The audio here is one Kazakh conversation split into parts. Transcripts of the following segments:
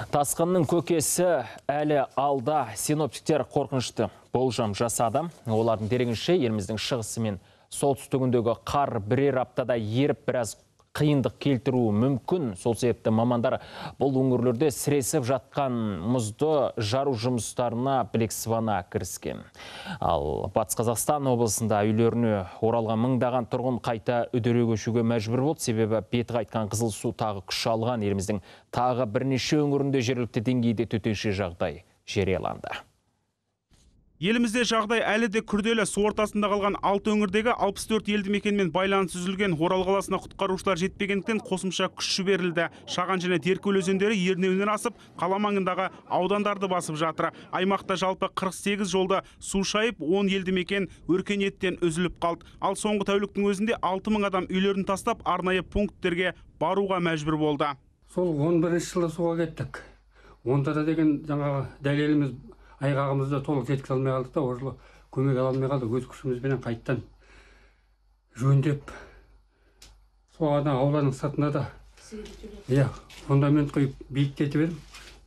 Тасқынның көкесі әлі алда. Синоптиктер қорқынышты болжам жасады. Олардың дерегінше, еліміздің шығысы мен солтүстігіндегі қар бірер аптада еріп, біраз қиындық келтіруі мүмкін. Сол себепті мамандар бұл өңірлерде сіресіп жатқан мұзды жару жұмыстарына білек сыбана кіріскен. Ал Батыс Қазақстан облысында үйлеріне оралған мыңдаған тұрғын қайта үдере көшуге мәжбүр болды. Себебі беті қайтқан қызыл су тағы күш алған. Еліміздің тағы бірнеше өңірінде жергілікті деңгейде төтенше жағдай жарияланды. Елімізде жағдай әлі де күрделі. Су ортасында қалған 6 өңірдегі 64 елді мекенмен байланыс үзілген. Орал қаласына құтқарушылар жетпегендіктен қосымша күш жіберілді. Шаған және Деркөл өзендері ернеуінен асып, қала маңындағы аудандарды басып жатыр. Аймақта жалпы 48 жолды су шайып, 10 елді мекен өркениеттен үзіліп қалды. Ал соңғы тәуліктің өзінде 6000 адам үйлерін тастап, арнайы пункттерге баруға мәжбүр болды. Сол 11 жылы суға кеттік. Онда да деген жаңағы дәлеліміз, айғағымызды толық жеткізе алмай қалдық та, ол жылы көмек ала алмай қалдық. Өз күшімізбенен қайттан жөндеп, сол ана ауланың сыртына да иә фундамент құйып биіктетіп едім,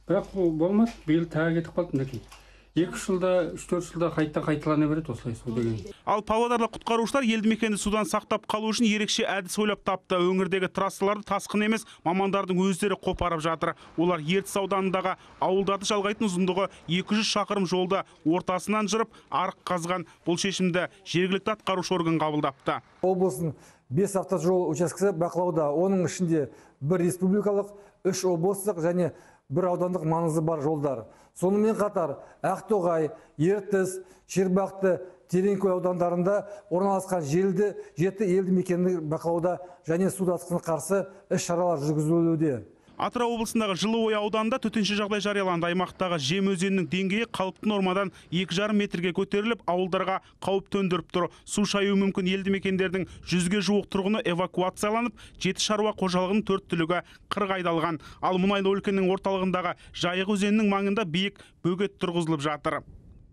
бірақ ол болмады. Биыл тағы кетіп қалды мінекей. 2-3 жылда, 3-4 жылда қайта қайталана береді осылай су деген. Ал павлодарлық құтқарушылар елді мекенді судан сақтап қалу үшін ерекше әдіс ойлап тапты. Өңірдегі трассаларды тасқын емес, мамандардың өздері қопарып жатыр. Олар Ертіс ауданындағы ауылдарды жалғайтын ұзындығы 200 шақырым жолды ортасынан жырып, арық қазған. Бұл шешімді жергілікті атқарушы орган қабылдапты. Облыстың 5 автожол учаскесі бақылауда. Оның ішінде 1 республикалық, 3 облыстық және 1 аудандық маңызы бар жолдар. Сонымен қатар Ақтоғай, Ертіс, Шербақты, Тереңкөл аудандарында орналасқан желді 7 елді мекенді бақылауда және су тасқынына қарсы іс-шаралар жүргізілуде. Атырау облысындағы Жылыой ауданында төтенше жағдай жарияланды. Аймақтағы Жем өзенінің деңгейі қалыпты нормадан 2,5 метрге көтеріліп, ауылдарға қауіп төндіріп тұр. Су шаюы мүмкін елді мекендердің 100-ге жуық тұрғыны эвакуацияланып, 7 шаруа қожалығының 4 түлігі қырға айдалған. Ал мұнайлы өлкенің орталығындағы Жайық өзенінің маңында биік бөгет тұрғызылып жатыр.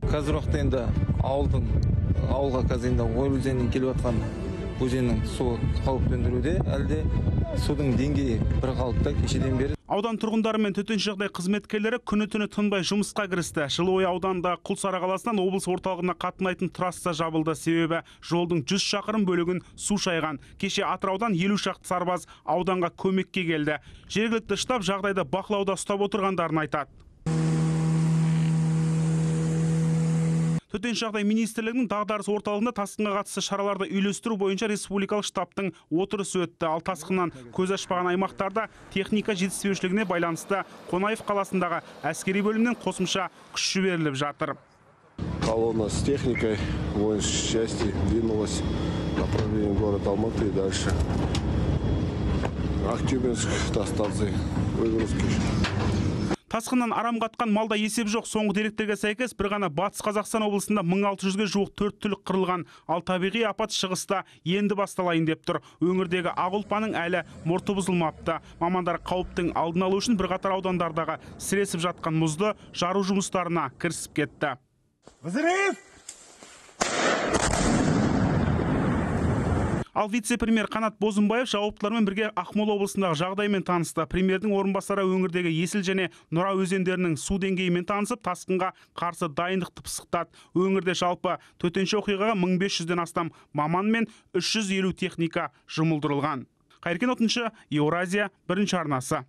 Қазір уақытта енді ауылға қазір енді Ойыл өзенінен келіп жатқан өзеннің суы қауіп төндіруде, әлде судың деңгейі бір қалыпта кешеден бері. Аудан тұрғындары мен төтенше жағдай қызметкерлері күні-түні тынбай жұмысқа кірісті. Жылыой ауданында Құлсары қаласынан облыс орталығына қатынайтын трасса жабылды. Себебі жолдың 100 шақырым бөлігін су шайған. Кеше Атыраудан 50 шақты сарбаз ауданға көмекке келді. Жергілікті штаб жағдайды бақылауда ұстап отырғандарын айтады. Төтенше жағдай министрлігінің дағдарыс орталығында тасқынға қатысты шараларды үйлестіру бойынша республикалық штабтың отырысы өтті. Ал тасқыннан көз ашпаған аймақтарда техника жетіспеушілігіне байланысты Қонаев қаласындағы әскери бөлімнен қосымша күш жіберіліп жатыр. Колонна с техникой воинской части двинулась в направлении города Алматы и дальше. Актюбинск до станции выгрузки. Тасқыннан арам қатқан малда есеп жоқ. Соңғы деректерге сәйкес бір ғана Батыс Қазақстан облысында 1600-ге жуық 4 түлік қырылған. Ал табиғи апат шығыста енді басталайын деп тұр. Өңірдегі ақ ұлпаның әлі мұрты бұзылмапты. Мамандар қауіптің алдын алу үшін бірқатар аудандардағы сіресіп жатқан мұзды жару жұмыстарына кірісіп кетті. Взрыв! Ал вице-премьер Қанат Бозымбаев жауаптылармен бірге Ақмола облысындағы жағдаймен танысты. Премьердің орынбасары өңірдегі Есіл және Нұра өзендерінің су деңгейімен танысып, тасқынға қарсы дайындықты пысықтады. Өңірде жалпы төтенше оқиғаға 1500-ден астам маман мен 350 техника жұмылдырылған. Қайыркен Отыншы, Еуразия, бірінші арнасы.